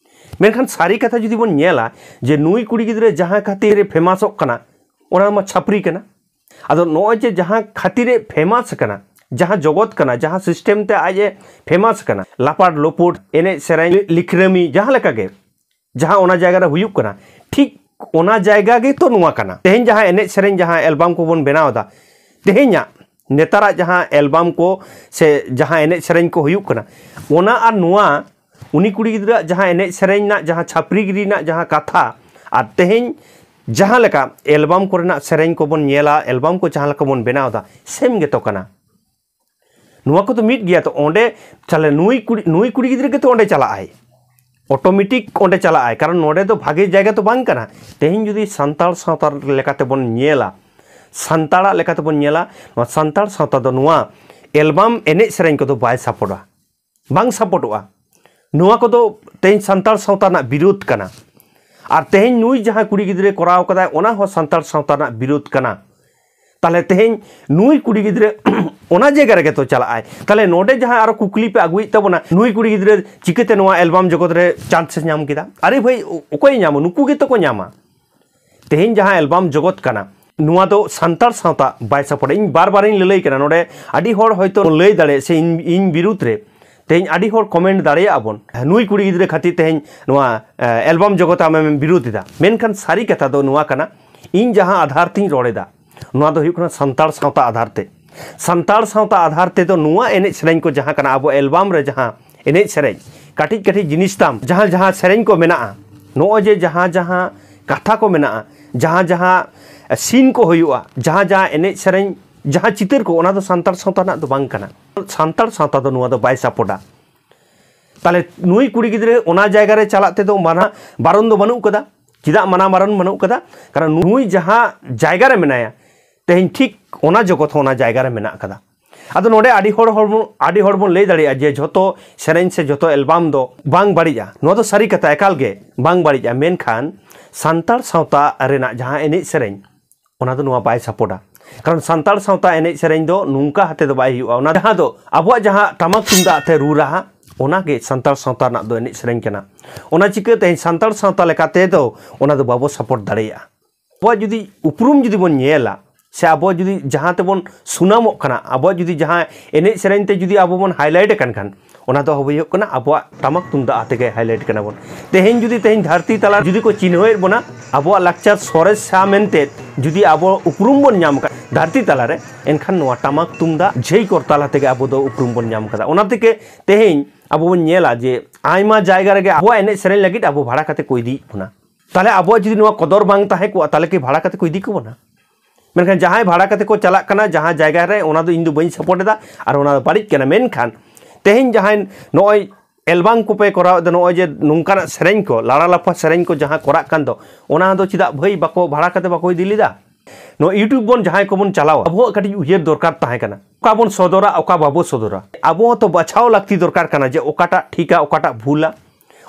ᱢᱮᱱᱠᱷᱟᱱ ᱥᱟᱹᱨᱤ ᱠᱟᱛᱷᱟ ᱡᱩᱫᱤ ᱵᱚᱱ ᱧᱮᱞᱟ ᱡᱮ ᱱᱩᱭ ᱠᱩᱲᱤ ᱜᱤᱫᱽᱨᱟᱹ ᱡᱟᱦᱟᱸ ᱠᱷᱟᱹᱛᱤᱨ ᱮ ᱯᱷᱮᱢᱟᱥᱚᱜ ᱠᱟᱱᱟ, ᱚᱱᱟ ᱢᱟ ᱪᱷᱟᱹᱯᱨᱤ ᱠᱟᱱᱟ᱾ ᱟᱫᱚ ᱱᱚᱜᱼᱚᱭ ᱡᱮ ᱡᱟᱦᱟᱸ ᱠᱷᱟᱹᱛᱤᱨ ᱮ ᱯᱷᱮᱢᱟᱥ ᱠᱟᱱᱟ, ᱡᱟᱦᱟᱸ ᱡᱚᱜᱚᱛ ᱠᱟᱱᱟ, ᱡᱟᱦᱟᱸ ᱥᱤᱥᱴᱮᱢ ᱛᱮ ᱟᱡ ᱮ ᱯᱷᱮᱢᱟᱥ ᱠᱟᱱᱟ, ᱞᱟᱯᱟᱴ ᱞᱳᱯᱳᱴ, ᱮᱱᱮᱡ ᱥᱮᱨᱮᱧ, ᱞᱤᱠᱷᱨᱟᱹᱢᱤ, ᱡᱟᱦᱟᱸ ᱞᱮᱠᱟ ᱜᱮ, ᱡᱟᱦᱟᱸ ᱚᱱᱟ ᱡᱟᱭᱜᱟ ᱨᱮ ᱦᱩᱭᱩᱜ ᱠᱟᱱᱟ, ᱴᱷᱤᱠ ᱚᱱᱟ ᱡᱟᱭᱜᱟ ᱜᱮᱛᱚ ᱱᱚᱣᱟ ᱠᱟᱱᱟ᱾ ᱛᱮᱦᱮᱧ ᱡᱟᱦᱟᱸ ᱮᱱᱮᱡ ᱥᱮᱨᱮᱧ, ᱡᱟᱦᱟᱸ ᱮᱞᱵᱟᱢ ᱠᱚᱵᱚᱱ ᱵᱮᱱᱟᱣ ᱮᱫᱟ, ᱛᱮᱦᱮᱧᱟᱜ ᱱᱮᱛᱟᱨᱟᱜ ᱡᱟᱦᱟᱸ ᱮᱞᱵᱟᱢ ᱠᱚ ᱥᱮ ᱡᱟᱦᱟᱸ ᱮᱱᱮᱡ ᱥᱮᱨᱮᱧ ᱠᱚ ᱦᱩᱭᱩᱜ ᱠᱟᱱᱟ, ᱚᱱᱟ ᱟᱨ ᱱᱚᱣᱟ, ᱩᱱᱤ ᱠᱩᱲᱤ ᱜᱤᱫᱽᱨᱟᱹᱣᱟᱜ ᱡᱟᱦᱟᱸ ᱮᱱᱮᱡ ᱥᱮᱨᱮᱧ ᱨᱮᱱᱟᱜ ᱡᱟᱦᱟᱸ ᱪᱷᱟᱹᱯᱨᱤᱜᱤᱨᱤ ᱨᱮᱱᱟᱜ ᱡᱟᱦᱟᱸ ᱠᱟᱛᱷᱟ, ᱟᱨ ᱛᱮᱦᱮᱧ ᱡᱟᱦᱟᱸ ᱞᱮᱠᱟ ᱮᱞᱵᱟᱢ ᱠᱚᱨᱮᱱᱟᱜ ᱥᱮᱨᱮᱧ ᱠᱚᱵᱚᱱ ᱧᱮᱞᱟ, ᱮᱞᱵᱟᱢ ᱠᱚ ᱡᱟᱦᱟᱸ ᱞᱮᱠᱟ ᱵᱚᱱ ᱵᱮᱱᱟᱣ ᱮᱫᱟ, ᱥᱮᱢ ᱜᱮᱛᱚ ᱠᱟᱱᱟ᱾ ᱱᱚᱣᱟ ᱠᱚᱫᱚ ᱢᱤᱫ ᱜᱮᱭᱟ᱾ ᱛᱚ ᱚᱸᱰᱮ ᱛᱟᱦᱞᱮ ᱱᱩᱭ ᱠᱩᱲᱤ, ᱱᱩᱭ ᱠᱩᱲᱤ ᱜᱤᱫᱽᱨᱟᱹ ᱜᱮᱛᱚ ᱚᱸᱰᱮ ᱪᱟᱞᱟᱜ ᱟᱭ, ᱚᱴᱳᱢᱮᱴᱤᱠ ᱚᱸᱰᱮ ᱪᱟᱞᱟᱜ ᱟᱭ, ᱠᱟᱨᱚᱱ ᱱᱚᱰᱮ ᱫᱚ ᱵᱷᱟᱜᱮ ᱡᱟᱭᱜᱟ ᱫᱚ ᱵᱟᱝ ᱠᱟᱱᱟ᱾ ᱛᱮᱦᱮᱧ ᱡᱩᱫᱤ ᱥᱟᱱᱛᱟᱲ ᱥᱟᱶᱛᱟ ᱞᱮᱠᱟᱛᱮ ᱵᱚᱱ ᱧᱮᱞᱟ, ᱥᱟᱱᱛᱟᱲᱟᱜ ᱞᱮᱠᱟᱛᱮ ᱵᱚᱱ ᱧᱮᱞᱟ, ᱱᱚᱣᱟ ᱥᱟᱱᱛᱟᱲ ᱥᱟᱶᱛᱟ ᱫᱚ ᱱᱚᱣᱟ ᱮᱞᱵᱟᱢ ᱮᱱᱮᱡ ᱥᱮᱨᱮᱧ ᱠᱚᱫᱚ ᱵᱟᱭ ᱥᱟᱯᱳᱨᱴᱟ, ᱵᱟᱝ ᱥᱟᱯᱳᱨᱴᱚᱜᱼᱟ᱾ ᱱᱚᱣᱟ ᱠᱚᱫᱚ ᱛᱮᱦᱮᱧ ᱥᱟᱱᱛᱟᱲ ᱥᱟᱶᱛᱟ ᱨᱮᱱᱟᱜ ᱵᱤᱨᱳᱫᱷ ᱠᱟᱱᱟ᱾ ᱟᱨ ᱛᱮᱦᱮᱧ ᱱᱩᱭ ᱡᱟᱦᱟᱸ ᱠᱩᱲᱤ ᱜᱤᱫᱽᱨᱟᱹᱭ ᱠᱚᱨᱟᱣ ᱠᱟᱫᱟᱭ, ᱚᱱᱟ ᱦᱚᱸ ᱥᱟᱱᱛᱟᱲ ᱥᱟᱶᱛᱟ ᱨᱮᱱᱟᱜ ᱵᱤᱨᱳᱫᱷ ᱠᱟᱱᱟ᱾ ᱛᱟᱦᱞᱮ ᱛᱮᱦᱮᱧ ᱱᱩᱭ ᱠᱩᱲᱤ ᱜᱤᱫᱽᱨᱟᱹ ᱚᱱᱟ ᱡᱟᱭᱜᱟ ᱨᱮᱜᱮ ᱛᱚ ᱪᱟᱞᱟᱜ ᱟᱭ᱾ ᱛᱟᱦᱞᱮ ᱱᱚᱰᱮ ᱡᱟᱦᱟᱸ ᱟᱨᱚ ᱠᱩᱠᱞᱤ ᱯᱮ ᱟᱹᱜᱩᱭᱮᱫ ᱛᱟᱵᱚᱱᱟ, ᱱᱩᱭ ᱠᱩᱲᱤ ᱜᱤᱫᱽᱨᱟᱹ ᱪᱤᱠᱟᱹᱛᱮ ᱱᱚᱣᱟ ᱮᱞᱵᱟᱢ ᱡᱚᱜᱚᱛ ᱨᱮ ᱪᱟᱱᱥ ᱮ ᱧᱟᱢ ᱠᱮᱫᱟ? ᱟᱨᱮ ᱵᱷᱟᱹᱭ, ᱚ-, ᱚᱠᱚᱭᱮ ᱧᱟᱢᱟ? ᱱᱩᱠᱩ ᱜᱮᱛᱚ ᱠᱚ ᱧᱟᱢᱟ᱾ ᱛᱮᱦᱮᱧ ᱡᱟᱦᱟᱸ ᱮᱞᱵᱟᱢ ᱡᱚᱜᱚᱛ ᱠᱟᱱᱟ, ᱱᱚᱣᱟ ᱫᱚ ᱥᱟᱱᱛᱟᱲ ᱥᱟᱶᱛᱟ ᱵᱟᱭ ᱥᱟᱯᱳᱨᱴᱟ᱾ ᱤᱧ ᱵᱟᱨ ᱵᱟᱨᱤᱧ ᱞᱟᱹᱞᱟᱹᱭ ᱠᱟᱱᱟ, ᱱᱚᱰᱮ ᱟᱹᱰᱤ ᱦᱚᱲ ᱦᱚᱭᱛᱳ ᱞᱟᱹᱭ ᱫᱟᱲᱮᱭᱟᱜ ᱥᱮ ᱤᱧ, ᱤᱧ ᱵᱤᱨᱩᱫᱽ ᱨᱮ ᱛᱮᱦᱮᱧ ᱟᱹᱰᱤ ᱦᱚᱲ ᱠᱚᱢᱮᱱᱴ ᱫᱟᱲᱮᱭᱟᱜᱼᱟ ᱵᱚᱱ, "ᱱᱩᱭ ᱠᱩᱲᱤ ᱜᱤᱫᱽᱨᱟᱹ ᱠᱷᱟᱹᱛᱤᱨ ᱛᱮᱦᱮᱧ ᱱᱚᱣᱟ, ᱮ, ᱮᱞᱵᱟᱢ ᱡᱚᱜᱚᱛ ᱟᱢᱮᱢ ᱵᱤᱨᱩᱫᱽ ᱮᱫᱟ", ᱢᱮᱱᱠᱷᱟᱱ ᱥᱟᱹᱨᱤ ᱠᱟᱛᱷᱟ ᱫᱚ ᱱᱚᱣᱟ ᱠᱟᱱᱟ, ᱤᱧ ᱡᱟᱦᱟᱸ ᱟᱫᱷᱟᱨ ᱛᱤᱧ ᱨᱚᱲ ᱮᱫᱟ, ᱱᱚᱣᱟ ᱫᱚ ᱦᱩᱭᱩᱜ ᱠᱟᱱᱟ ᱥᱟᱱᱛᱟᱲ ᱥᱟᱶᱛᱟ ᱟᱫᱷᱟᱨ ᱛᱮ᱾ ᱥᱟᱱᱛᱟᱲ ᱥᱟᱶᱛᱟ ᱟᱫᱷᱟᱨ ᱛᱮᱫᱚ ᱱᱚᱣᱟ ᱮᱱᱮᱡ ᱥᱮᱨᱮᱧ ᱠᱚ ᱡᱟᱦᱟᱸ ᱠᱟᱱᱟ, ᱟᱵᱚ ᱮᱞᱵᱟᱢ ᱨᱮ ᱡᱟᱦᱟᱸ ᱮᱱᱮᱡ ᱥᱮᱨᱮᱧ, ᱠᱟᱹᱴᱤᱡ ᱠᱟᱹᱴᱤᱡ ᱡᱤᱱᱤᱥ ᱛᱟᱢ, ᱡᱟᱦᱟᱸ, ᱡᱟᱦᱟᱸ ᱥᱮᱨᱮᱧ ᱠᱚ ᱢᱮᱱᱟᱜᱼᱟ, ᱱᱚᱜᱼᱚᱭ ᱡᱮ ᱡᱟᱦᱟᱸ ᱡᱟᱦᱟᱸ ᱠᱟᱛᱷᱟ ᱠᱚ ᱢᱮᱱᱟᱜᱼᱟ, ᱡᱟᱦᱟᱸ ᱡᱟᱦᱟᱸ ᱥᱤᱱ ᱠᱚ ᱦᱩᱭᱩᱜᱼᱟ, ᱡᱟᱦᱟᱸ ᱡᱟᱦᱟᱸ ᱮᱱᱮᱡ ᱥᱮᱨᱮᱧ, ᱡᱟᱦᱟᱸ ᱪᱤᱛᱟᱹᱨ ᱠᱚ, ᱚᱱᱟ ᱫᱚ ᱥᱟᱱᱛᱟᱲ ᱥᱟᱶᱛᱟ ᱨᱮᱱᱟᱜ ᱫᱚ ᱵᱟᱝ ᱠᱟᱱᱟ᱾ ᱥᱟᱱᱛᱟᱲ ᱥᱟᱶᱛᱟ ᱫᱚ ᱱᱚᱣᱟ ᱫᱚ ᱵᱟᱭ ᱥᱟᱯᱳᱨᱴᱟ᱾ ᱛᱟᱦᱞᱮ ᱱᱩᱭ ᱠᱩᱲᱤ ᱜᱤᱫᱽᱨᱟᱹ ᱚᱱᱟ ᱡᱟᱭᱜᱟ ᱨᱮ ᱪᱟᱞᱟᱜ ᱛᱮᱫᱚ ᱢᱟᱱᱟ ᱵᱟᱨᱚᱱ ᱫᱚ ᱵᱟᱹᱱᱩᱜ ᱠᱟᱫᱟ᱾ ᱪᱮᱫᱟᱜ ᱢᱟᱱᱟ ᱵᱟᱨᱚᱱ ᱵᱟᱹᱱᱩᱜ ᱠᱟᱫᱟ? ᱠᱟᱨᱚᱱ ᱱᱩᱭ ᱡᱟᱦᱟᱸ ᱡᱟᱭᱜᱟ ᱨᱮ ᱢᱮᱱᱟᱭᱟ, ᱛᱮᱦᱮᱧ ᱴᱷᱤᱠ ᱚᱱᱟ ᱡᱚᱜᱚᱛ ᱦᱚᱸ ᱚᱱᱟ ᱡᱟᱭᱜᱟ ᱨᱮ ᱢᱮᱱᱟᱜ ᱠᱟᱫᱟ᱾ ᱟᱫᱚ ᱱᱚᱰᱮ ᱟᱹᱰᱤ ᱦᱚᱲ, ᱦᱚᱲ ᱵᱚᱱ, ᱟᱹᱰᱤ ᱦᱚᱲ ᱵᱚᱱ ᱞᱟᱹᱭ ᱫᱟᱲᱮᱭᱟᱜᱼᱟ ᱡᱮ ᱡᱷᱚᱛᱚ ᱥᱮᱨᱮᱧ ᱥᱮ ᱡᱷᱚᱛᱚ ᱮᱞᱵᱟᱢ ᱫᱚ ᱵᱟᱝ ᱵᱟᱹᱲᱤᱡᱼᱟ᱾ ᱱᱚᱣᱟ ᱫᱚ ᱥᱟᱹᱨᱤ ᱠᱟᱛᱷᱟ, ᱮᱠᱟᱞ ᱜᱮ ᱵᱟᱝ ᱵᱟᱹᱲᱤᱡᱼᱟ᱾ ᱢᱮᱱᱠᱷᱟᱱ ᱥᱟᱱᱛᱟᱲ ᱥᱟᱶᱛᱟ ᱨᱮᱱᱟᱜ ᱡᱟᱦᱟᱸ ᱮᱱᱮᱡ ᱥᱮᱨᱮᱧ, ᱚᱱᱟ ᱫᱚ ᱱᱚᱣᱟ ᱵᱟᱭ ᱥᱟᱯᱳᱨᱴᱟ᱾ ᱠᱟᱨᱚᱱ ᱥᱟᱱᱛᱟᱲ ᱥᱟᱶᱛᱟ ᱮᱱᱮᱡ ᱥᱮᱨᱮᱧ ᱫᱚ ᱱᱚᱝᱠᱟ ᱦᱟᱛᱮ ᱫᱚ ᱵᱟᱭ ᱦᱩᱭᱩᱜᱼᱟ᱾ ᱚᱱᱟ ᱡᱟᱦᱟᱸ ᱫᱚ ᱟᱵᱚᱣᱟᱜ ᱡᱟᱦᱟᱸ ᱴᱟᱢᱟᱠ ᱛᱩᱢᱫᱟᱜ ᱛᱮ ᱨᱩ ᱨᱟᱦᱟ, ᱚᱱᱟᱜᱮ ᱥᱟᱱᱛᱟᱲ ᱥᱟᱶᱛᱟ ᱨᱮᱱᱟᱜ ᱫᱚ ᱮᱱᱮᱡ ᱥᱮᱨᱮᱧ ᱠᱟᱱᱟ᱾ ᱚᱱᱟ ᱪᱤᱠᱟᱹ ᱛᱮᱦᱮᱧ ᱥᱟᱱᱛᱟᱲ ᱥᱟᱶᱛᱟ ᱞᱮᱠᱟᱛᱮ ᱫᱚ ᱚᱱᱟ ᱫᱚ ᱵᱟᱵᱚ ᱥᱟᱯᱳᱨᱴ ᱫᱟᱲᱮᱭᱟᱜᱼᱟ᱾ ᱟᱵᱚᱣᱟᱜ ᱡᱩᱫᱤ ᱩᱯᱨᱩᱢ ᱡᱩᱫᱤ ᱵᱚᱱ ᱧᱮᱞᱟ, ᱥᱮ ᱟᱵᱚ ᱡᱩᱫᱤ ᱡᱟᱦᱟᱸ ᱛᱮᱵᱚᱱ ᱥᱩᱱᱟᱢᱚᱜ ᱠᱟᱱᱟ, ᱟᱵᱚᱣᱟᱜ ᱡᱩᱫᱤ ᱡᱟᱦᱟᱸ ᱮᱱᱮᱡ ᱥᱮᱨᱮᱧ ᱛᱮ ᱡᱩᱫᱤ ᱟᱵᱚ ᱵᱚᱱ ᱦᱟᱭᱞᱟᱭᱤᱴ ᱟᱠᱟᱱ ᱠᱷᱟᱱ, ᱚᱱᱟ ᱫᱚ ᱦᱩᱭᱩᱜ ᱠᱟᱱᱟ ᱟᱵᱚᱣᱟᱜ ᱴᱟᱢᱟᱠ ᱛᱩᱢᱫᱟᱜ ᱟᱛᱮ ᱜᱮ ᱦᱟᱭᱞᱟᱭᱤᱴ ᱠᱟᱱᱟ ᱵᱚᱱ᱾ ᱛᱮᱦᱮᱧ ᱡᱩᱫᱤ ᱛᱮᱦᱮᱧ ᱫᱷᱟᱹᱨᱛᱤ ᱛᱟᱞᱟ ᱡᱩᱫᱤ ᱠᱚ ᱪᱤᱱᱦᱟᱹᱣᱮᱫ ᱵᱚᱱᱟ ᱟᱵᱚᱣᱟᱜ ᱞᱟᱠᱪᱟᱨ ᱥᱚᱨᱮᱥᱟ ᱢᱮᱱᱛᱮ, ᱡᱩᱫᱤ ᱟᱵᱚ ᱩᱯᱨᱩᱢ ᱵᱚᱱ ᱧᱟᱢ ᱠᱟᱫ ᱫᱷᱟᱹᱨᱛᱤ ᱛᱟᱞᱟᱨᱮ, ᱮᱱᱠᱷᱟᱱ ᱱᱚᱣᱟ ᱴᱟᱢᱟᱠ ᱛᱩᱢᱫᱟᱜ ᱡᱷᱟᱹᱭ ᱠᱚᱨᱛᱟᱞ ᱟᱛᱮ ᱜᱮ ᱟᱵᱚ ᱫᱚ ᱩᱯᱨᱩᱢ ᱵᱚᱱ ᱧᱟᱢ ᱠᱟᱫᱟ᱾ ᱚᱱᱟ ᱛᱮᱜᱮ ᱛᱮᱦᱮᱧ ᱟᱵᱚ ᱵᱚᱱ ᱧᱮᱞᱟ ᱡᱮ ᱟᱭᱢᱟ ᱡᱟᱭᱜᱟ ᱨᱮᱜᱮ ᱟᱵᱚᱣᱟᱜ ᱮᱱᱮᱡ ᱥᱮᱨᱮᱧ ᱞᱟᱹᱜᱤᱫ ᱟᱵᱚ ᱵᱷᱟᱲᱟ ᱠᱟᱛᱮ ᱠᱚ ᱤᱫᱤᱭᱮᱫ ᱵᱚᱱᱟ᱾ ᱛᱟᱦᱞᱮ ᱟᱵᱚᱣᱟᱜ ᱡᱩᱫᱤ ᱱᱚᱣᱟ ᱠᱚᱫᱚᱨ ᱵᱟᱝ ᱛᱟᱦᱮᱸ ᱠᱚᱜᱼᱟ, ᱛᱟᱦᱞᱮ ᱠᱤ ᱵᱷᱟᱲᱟ ᱠᱟᱛᱮ ᱠᱚ ᱤᱫᱤ ᱠᱚᱵᱚᱱᱟ? ᱢᱮᱱᱠᱷᱟᱱ ᱡᱟᱦᱟᱸᱭ ᱵᱷᱟᱲᱟ ᱠᱟᱛᱮ ᱠᱚ ᱪᱟᱞᱟᱜ ᱠᱟᱱᱟ ᱡᱟᱦᱟᱸ ᱡᱟᱭᱜᱟ ᱨᱮ, ᱚᱱᱟ ᱫᱚ ᱤᱧ ᱫᱚ ᱵᱟᱹᱧ ᱥᱟᱯᱳᱨᱴ ᱮᱫᱟ ᱟᱨ ᱚᱱᱟ ᱫᱚ ᱵᱟᱹᱲᱤᱡ ᱠᱟᱱᱟ᱾ ᱢᱮᱱᱠᱷᱟᱱ ᱛᱮᱦᱮᱧ ᱡᱟᱦᱟᱸᱭ ᱱᱚᱜᱼᱚᱭ ᱮᱞᱵᱟᱢ ᱠᱚᱯᱮ ᱠᱚᱨᱟᱣ ᱮᱫᱟ, ᱱᱚᱜᱼᱚᱭ ᱡᱮ ᱱᱚᱝᱠᱟᱱᱟᱜ ᱥᱮᱨᱮᱧ ᱠᱚ, ᱞᱟᱲᱟ ᱞᱟᱯᱷᱟ ᱥᱮᱨᱮᱧ ᱠᱚ ᱡᱟᱦᱟᱸ ᱠᱚᱨᱟᱜ ᱠᱟᱱ ᱫᱚ, ᱚᱱᱟ ᱫᱚ ᱪᱮᱫᱟᱜ ᱵᱷᱟᱹᱭ ᱵᱟᱠᱚ ᱵᱷᱟᱲᱟ ᱠᱟᱛᱮ ᱵᱟᱠᱚ ᱤᱫᱤ ᱞᱮᱫᱟ? ᱱᱚᱣᱟ YouTube ᱵᱚᱱ ᱡᱟᱦᱟᱸᱭ ᱠᱚᱵᱚᱱ ᱪᱟᱞᱟᱣᱟ, ᱟᱵᱚᱣᱟᱜ ᱠᱟᱹᱴᱤᱡ ᱩᱭᱦᱟᱹᱨ ᱫᱚᱨᱠᱟᱨ ᱛᱟᱦᱮᱸ ᱠᱟᱱᱟ, ᱚᱠᱟ ᱵᱚᱱ ᱥᱚᱫᱚᱨᱟ, ᱚᱠᱟ ᱵᱟᱵᱚ ᱥᱚᱫᱚᱨᱟ᱾ ᱟᱵᱚ ᱦᱚᱸᱛᱚ ᱵᱟᱪᱷᱟᱣ ᱞᱟᱹᱠᱛᱤ ᱫᱚᱨᱠᱟᱨ ᱠᱟᱱᱟ ᱡᱮ ᱚᱠᱟᱴᱟᱜ ᱴᱷᱤᱠᱟ, ᱚᱠᱟᱴᱟᱜ ᱵᱷᱩᱞᱟ,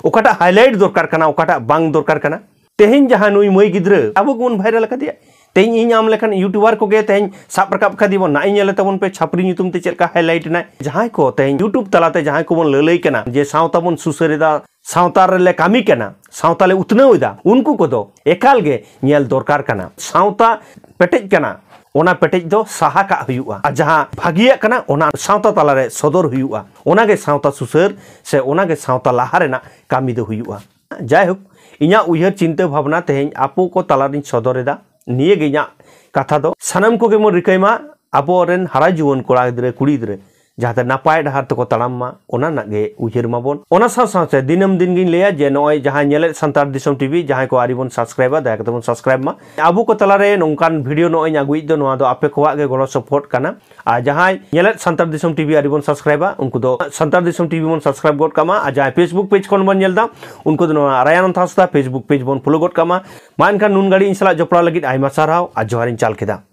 ᱚᱠᱟᱴᱟᱜ ᱦᱟᱭᱞᱟᱭᱤᱴ ᱫᱚᱨᱠᱟᱨ ᱠᱟᱱᱟ, ᱚᱠᱟᱴᱟᱜ ᱵᱟᱝ ᱫᱚᱨᱠᱟᱨ ᱠᱟᱱᱟ᱾ ᱛᱮᱦᱮᱧ ᱡᱟᱦᱟᱸ ᱱᱩᱭ ᱢᱟᱹᱭ ᱜᱤᱫᱽᱨᱟᱹ ᱟᱵᱚ ᱜᱮᱵᱚᱱ ᱵᱷᱟᱭᱨᱟᱞ ᱟᱠᱟᱫᱮᱭᱟ, ᱛᱮᱦᱮᱧ ᱤᱧ ᱟᱢ ᱞᱮᱠᱟᱱ YouTuber ᱠᱚᱜᱮ ᱛᱮᱦᱮᱧ ᱥᱟᱵ ᱨᱟᱠᱟᱵ ᱠᱟᱫᱮᱭᱟᱵᱚᱱ, ᱱᱟ ᱤᱧ ᱧᱮᱞᱮ ᱛᱟᱵᱚᱱ ᱯᱮ ᱪᱷᱟᱯᱨᱤ ᱧᱩᱛᱩᱢ ᱛᱮ ᱪᱮᱫ ᱞᱮᱠᱟ ᱦᱟᱭᱞᱟᱭᱤᱴ ᱮᱱᱟᱭ᱾ ᱡᱟᱦᱟᱸᱭ ᱠᱚ ᱛᱮᱦᱮᱧ YouTube ᱛᱟᱞᱟᱛᱮ ᱡᱟᱦᱟᱸᱭ ᱠᱚᱵᱚᱱ ᱞᱟᱹᱞᱟᱹᱭ ᱠᱟᱱᱟ ᱡᱮ ᱥᱟᱶᱛᱟ ᱵᱚᱱ ᱥᱩᱥᱟᱹᱨ ᱮᱫᱟ, ᱥᱟᱶᱛᱟ ᱨᱮᱞᱮ ᱠᱟᱹᱢᱤ ᱠᱟᱱᱟ, ᱥᱟᱶᱛᱟ ᱞᱮ ᱩᱛᱱᱟᱹᱣ ᱮᱫᱟ, ᱩᱱᱠᱩ ᱠᱚᱫᱚ ᱮᱠᱟᱞ ᱜᱮ ᱧᱮᱞ ᱫᱚᱨᱠᱟᱨ ᱠᱟᱱᱟ᱾ ᱥᱟᱶᱛᱟ ᱯᱮᱴᱮᱡ ᱠᱟᱱᱟ, ᱚᱱᱟ ᱯᱮᱴᱮᱡ ᱫᱚ ᱥᱟᱦᱟ ᱠᱟᱜ ᱦᱩᱭᱩᱜᱼᱟ᱾ ᱟᱨ ᱡᱟᱦᱟᱸ ᱵᱷᱟᱹᱜᱤᱭᱟᱜ ᱠᱟᱱᱟ, ᱚᱱᱟ ᱥᱟᱶᱛᱟ ᱛᱟᱞᱟᱨᱮ ᱥᱚᱫᱚᱨ ᱦᱩᱭᱩᱜᱼᱟ᱾ ᱚᱱᱟᱜᱮ ᱥᱟᱶᱛᱟ ᱥᱩᱥᱟᱹᱨ ᱥᱮ ᱚᱱᱟᱜᱮ ᱥᱟᱶᱛᱟ ᱞᱟᱦᱟ ᱨᱮᱱᱟᱜ ᱠᱟᱹᱢᱤ ᱫᱚ ᱦᱩᱭᱩᱜᱼᱟ᱾ ᱡᱟᱭᱦᱳᱠ, ᱤᱧᱟᱹᱜ ᱩᱭᱦᱟᱹᱨ ᱪᱤᱱᱛᱟᱹ ᱵᱷᱟᱵᱽᱱᱟ ᱛᱮᱦᱮᱧ ᱟᱯᱚ ᱠᱚ ᱛᱟᱞᱟᱨᱤᱧ ᱥᱚᱫᱚᱨ ᱮᱫᱟ᱾ ᱱᱤᱭᱟᱹ ᱜᱮ ᱤᱧᱟᱹᱜ ᱠᱟᱛᱷᱟ ᱫᱚ᱾ ᱥᱟᱱᱟᱢ ᱠᱚᱜᱮ ᱵᱚᱱ ᱨᱤᱠᱟᱹᱭ ᱢᱟ, ᱟᱵᱚᱨᱮᱱ ᱦᱟᱨᱟ ᱡᱩᱣᱟᱹᱱ ᱠᱚᱲᱟ ᱜᱤᱫᱽᱨᱟᱹ, ᱠᱩᱲᱤ ᱜᱤᱫᱽᱨᱟᱹ ᱡᱟᱦᱟᱸᱛᱮ ᱱᱟᱯᱟᱭ ᱰᱟᱦᱟᱨ ᱛᱮᱠᱚ ᱛᱟᱲᱟᱢ ᱢᱟ, ᱚᱱᱟ ᱨᱮᱱᱟᱜ ᱜᱮ ᱩᱭᱦᱟᱹᱨ ᱢᱟᱵᱚᱱ᱾ ᱚᱱᱟ ᱥᱟᱶ ᱥᱟᱶᱛᱮ ᱫᱤᱱᱟᱹᱢ ᱫᱤᱱ ᱜᱤᱧ ᱞᱟᱹᱭᱟ ᱡᱮ ᱱᱚᱜᱼᱚᱭ ᱡᱟᱦᱟᱸ ᱧᱮᱞᱮᱫ ᱥᱟᱱᱛᱟᱲ ᱫᱤᱥᱚᱢ ᱴᱤᱵᱷᱤ, ᱡᱟᱦᱟᱸᱭ ᱠᱚ ᱟᱹᱣᱨᱤ ᱵᱚᱱ ᱥᱟᱵᱥᱠᱨᱟᱭᱤᱵᱟ, ᱫᱟᱭᱟ ᱠᱟᱛᱮ ᱵᱚᱱ ᱥᱟᱵᱥᱠᱨᱟᱭᱤᱵ ᱢᱟ᱾ ᱟᱵᱚ ᱠᱚ ᱛᱟᱞᱟᱨᱮ ᱱᱚᱝᱠᱟᱱ ᱵᱷᱤᱰᱤᱭᱳ ᱱᱚᱜᱼᱚᱭ ᱤᱧ ᱟᱹᱜᱩᱭᱮᱫ ᱫᱚ, ᱱᱚᱣᱟ ᱫᱚ ᱟᱯᱮ ᱠᱚᱣᱟᱜ ᱜᱮ ᱜᱚᱲᱚ ᱥᱚᱯᱚᱦᱚᱫ ᱠᱟᱱᱟ᱾ ᱟᱨ ᱡᱟᱦᱟᱸᱭ ᱧᱮᱞᱮᱫ ᱥᱟᱱᱛᱟᱲ ᱫᱤᱥᱚᱢ ᱴᱤᱵᱷᱤ ᱟᱹᱣᱨᱤ ᱵᱚᱱ ᱥᱟᱵᱥᱠᱨᱟᱭᱤᱵᱟ, ᱩᱱᱠᱩ ᱫᱚ ᱥᱟᱱᱛᱟᱲ ᱫᱤᱥᱚᱢ ᱴᱤᱵᱷᱤ ᱵᱚᱱ ᱥᱟᱵᱥᱠᱨᱟᱭᱤᱵ ᱜᱚᱫ ᱠᱟᱜ ᱢᱟ᱾ ᱟᱨ ᱡᱟᱦᱟᱸᱭ ᱯᱷᱮᱥᱵᱩᱠ ᱯᱮᱡᱽ ᱠᱷᱚᱱ ᱵᱚᱱ ᱧᱮᱞ ᱮᱫᱟ, ᱩᱱᱠᱩ ᱫᱚ ᱱᱚᱣᱟ ᱨᱟᱭᱟᱱᱚᱱᱫ ᱦᱟᱸᱥᱫᱟ ᱯᱷᱮᱥᱵᱩᱠ ᱯᱮᱡᱽ ᱵᱚᱱ ᱯᱷᱚᱞᱳ ᱜᱚᱫ ᱠᱟᱜ ᱢᱟ᱾ ᱢᱟ ᱮᱱᱠᱷᱟᱱ ᱱᱩᱱ ᱜᱷᱟᱹᱲᱤᱡ ᱤᱧ ᱥᱟᱞᱟᱜ ᱡᱚᱯᱲᱟᱣ ᱞᱟᱹᱜᱤᱫ ᱟᱭᱢᱟ ᱥᱟᱨᱦᱟᱣ ᱟᱨ ᱡᱚᱦᱟᱨ ᱤᱧ ᱪᱟᱞ ᱠᱮᱫᱟ᱾